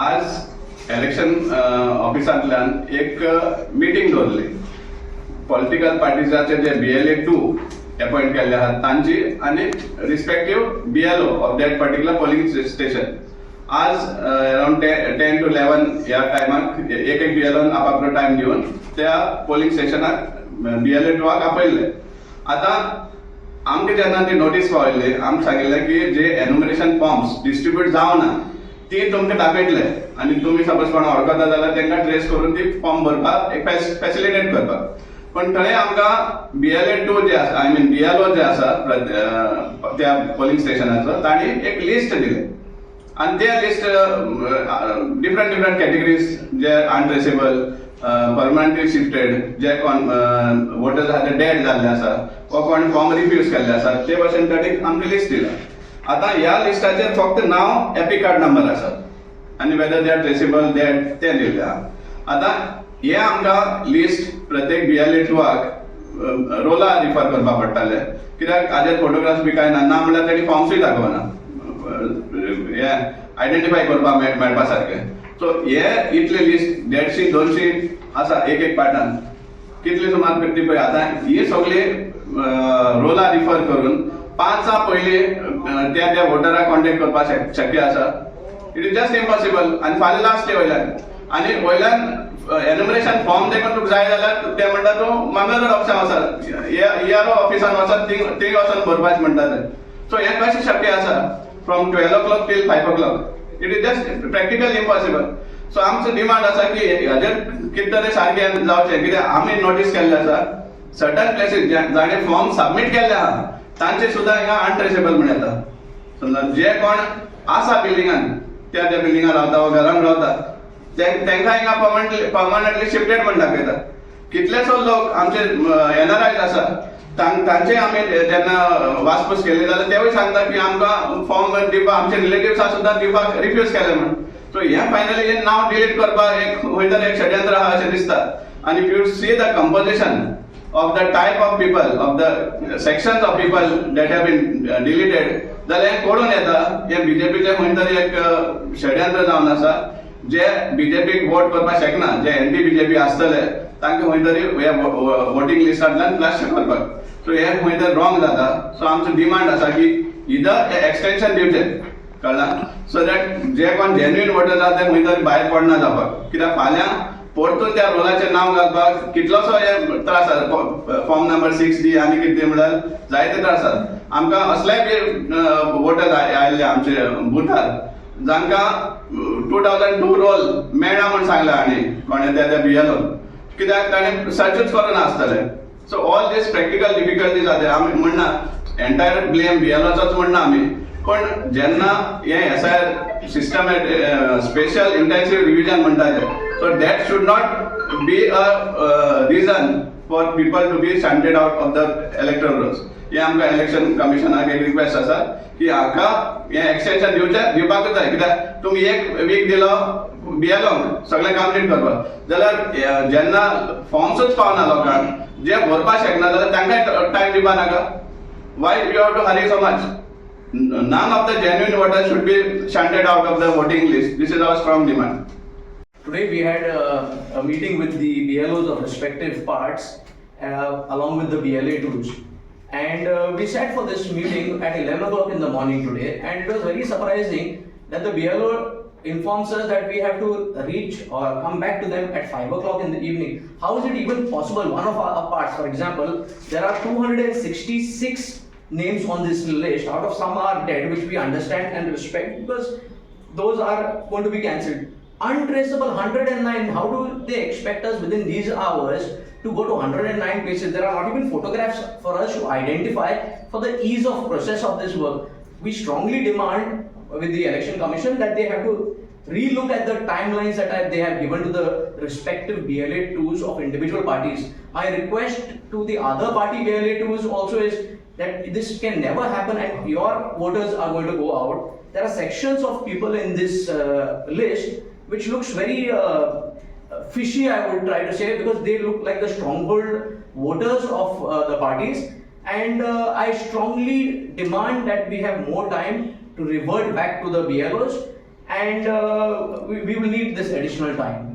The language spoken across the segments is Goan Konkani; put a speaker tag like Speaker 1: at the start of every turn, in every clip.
Speaker 1: आज इलेक्शन ऑफिसांतल्यान एक मिटींग दवरली. पॉलिटिकल पार्टीजाचे जे बीएलए 2 अपॉइंट केल्ले आहात तांची आनी respective BLO of that particular polling station. आज अराउंड 10 to 11 ह्या टायमाक एक एक बीएलओन आपापलो टायम दिवन त्या पोलिंग स्टेशनाक बीएलए 2 आपयल्ले. आतां आमकां जेन्ना ती नोटीस पावयल्ली, आमकां सांगिल्लें की जे एनुमरेशन फॉर्म्स डिस्ट्रिब्यूट जावना ती तुमकां दाखयतले आनी तुमी सपोज कोण वळखता जाल्यार तांकां ट्रेस करून ती फॉर्म भरपाक एक फॅसिलिटेट करपाक. पण थंय आमकां बीएलए 2 जे आसा, I mean BLO जे आसा त्या पोलिंग स्टेशनाचो, तांणी एक लिस्ट दिलें आनी ते लिस्ट डिफरंट डिफरंट कॅटेगरीज, जे अनट्रेसेबल, परमनंटली शिफ्टेड, जे कोण वोटर्स आहा ते डेड जाल्ले आसा वा कोण फॉर्म रिफ्यूज केल्ले आसा, ते भशेन तांणी आमकां लिस्ट दिला. आतां ह्या लिस्टाचेर फक्त नांव, एपिक कार्ड नंबर आसा आनी whether they are traceable, dead तें दिल्लें आहा. आतां हे आमकां लिस्ट प्रत्येक बीएलए 2 आक रोला रिफर करपाक पडटाले, कित्याक हाजेर फोटोग्राफ्स बी कांय ना. ना म्हणल्यार तेणी फॉर्म्सूय दाखोवना हे आयडेंटिफाय करपाक मेळपा सारकें. सो हे इतले लिस्ट 150 200 आसा एक एक पार्टान, कितले सुमार ती पळय. आतां ही सगळी रोला रिफर करून पांचा पयलीं त्या त्या वोटराक कॉन्टेक्ट करपाक शक्य आसा? It is just impossible. आनी फाल्यां लास्ट डे वयल्यान, आनी वयल्यान एनुमरेशन फॉर्म देखून तुका जाय जाल्यार ते म्हणटा तूं मामलेदार ऑफिसान वचात, इआरओ ऑफिसान वचात, थिंग वचोन भरपाचें म्हणटा ते. सो हें कशें शक्य आसा from 12 o'clock till 5 o'clock? It is just practically impossible. So आमचो डिमांड आसा की हाजेर कितें तरी सारकें जावचें, कित्याक आमी नोटीस केल्लें आसा, सर्टन प्लेसीस जाणें फॉर्म सबमीट केल्ले आहा तांचे सुद्दां हिंगा अनट्रेसेबल म्हण येता. समजा जे कोण आसा बिल्डिंगान, त्या त्या बिल्डिंगान रावता वा घरान रावता, तेंकां हिंगा परमनंटली शिफ्टेड म्हण दाखयता. कितलेसो लोक आमचे एनआरआय आसा, तांचे आमी जेन्ना वासपूस केली जाल्यार तेवूय सांगता की आमकां फॉर्म दिवपाक आमचे रिलेटिव्सा सुद्दां दिवपाक रिफ्यूज केले म्हण. सो हें फायनली हें नांव डिलीट करपाक एक खंय तरी एक षडयंत्र आहा अशें दिसता. आनी if you see the composition of the type of people, of the sections of people that have been deleted, जाल्यार हें कळून येता, हें बीजेपीचें खंय तरी एक षडयंत्र जावन आसा. जे बीजेपीक वोट करपाक शकना, जे एंटी बीजेपी आसतले, तांकां खंय तरी हे वोटींग लिस्टांतल्यान फ्लश करपाक. सो हें खंय तरी रॉंग जाता. सो आमचो डिमांड आसा की इदर एक्सटेन्शन दिवचें, कळ्ळा, सो that जे कोण जेन्युइन वोटर्स आसा ते खंय तरी भायर पडना जावपाक, कित्याक फाल्यां परतून त्या रोलाचें नांव घालपाक कितलोसो हे त्रास आसा. फॉर्म नंबर 6D आनी कितें म्हणल्यार जायते त्रास आसात. आमकां असलेय बी वोटर्स आयिल्ले आमचे बुथार जांकां 2002 रोल मेळना म्हूण सांगलें आनी कोणें त्या बीएलओन, कित्याक ताणें सर्चूच करूं नासतलें. So all these practical difficulties जाता. आमी म्हणना एंटायर ब्लेम बीएलओचोच म्हणना आमी, पण जेन्ना हे SIR system, special intensive revision म्हणटा ते, so that should not be a reason for people to be shunted out of the electoral rolls. हे आमकां इलेक्शन कमिशनाक एक रिक्वेस्ट आसा की हाका हें एक्सटेन्शन दिवचें, दिवपाकूच जाय, कित्याक तुमी एक वीक दिलो बीएलओंक सगळें कंप्लीट करपाक जाल्यार जेन्ना फॉर्म्सूच पावना लोकांक, जे भरपाक शकना जाल्यार तांकां टायम दिवपा नाका? Why you have to hurry so much? None of the genuine voters should be shunted out of the voting list. This is our strong demand.
Speaker 2: Today we had a meeting with the BLOs of respective parts along with the BLA 2s. And we sat for this meeting at 11 o'clock in the morning today, and it was very surprising that the BLO informs us that we have to reach or come back to them at 5 o'clock in the evening. How is it even possible? One of our parts, for example, there are 266 names on this list. Out of some are dead, which we understand and respect because those are going to be cancelled. Untraceable 109. How do they expect us within these hours to go to 109 places? There are not even photographs for us to identify for the ease of process of this work. We strongly demand with the Election Commission that they have to relook at the timelines that they have given to the respective BLA 2s of individual parties. My request to the other party BLA 2s also is that this can never happen and your voters are going to go out. There are sections of people in this list which looks very fishy, I would try to say, because they look like the stronghold voters of the parties. And I strongly demand that we have more time to revert back to the BLOs. And we will need this additional time.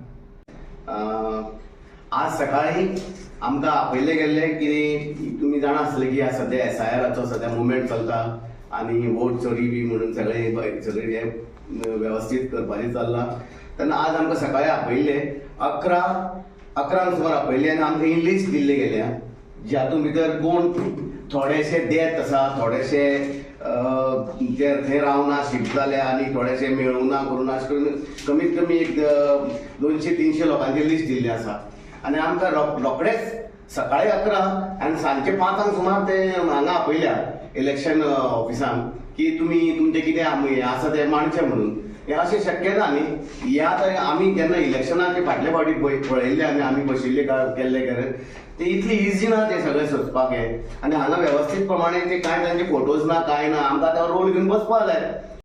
Speaker 3: आज सकाळी आमकां आपयल्ले गेल्ले की तुमी जाणा आसले की आज सद्या एसआयआराचो सद्या मुवमेंट चलता आनी वोट चोरी बी म्हणून सगळे सगळे हे वेवस्थीत करपाचें चल्लां. तेन्ना आज आमकां सकाळी आपयल्ले 11:00 सुमार आपयल्ले आनी आमकां ही लिस्ट दिल्ली गेल्या, ज्यातून भितर कोण थोडेशे डेथ आसा, थोडेशे जे थंय रावना शिफ्ट जाल्या आनी थोडेशे मेळूंक ना करूं ना, अशें करून कमीत कमी एक 200-300 लोकांची लिस्ट दिल्ली आसा. आनी आमकां रोखडेच सकाळी 11 आनी सांजचे 5 सुमार ते हांगा आपयल्या इलेक्शन ऑफिसान की तुमी तुमचें कितें हें आसा तें मांडचें म्हणून. हें अशें शक्य ना न्ही. हे आतां आमी जेन्ना इलेक्शनाचे फाटले फावटी पळयल्ले आनी आमी बशिल्ले केल्ले कारण ते इतली इजी ना ते सगळें सोदपाक हें. आनी हांगा वेवस्थीत प्रमाणे ते कांय तांचे फोटोज ना, कांय ना, आमकां आतां रोल घेवन बसपाक जाय.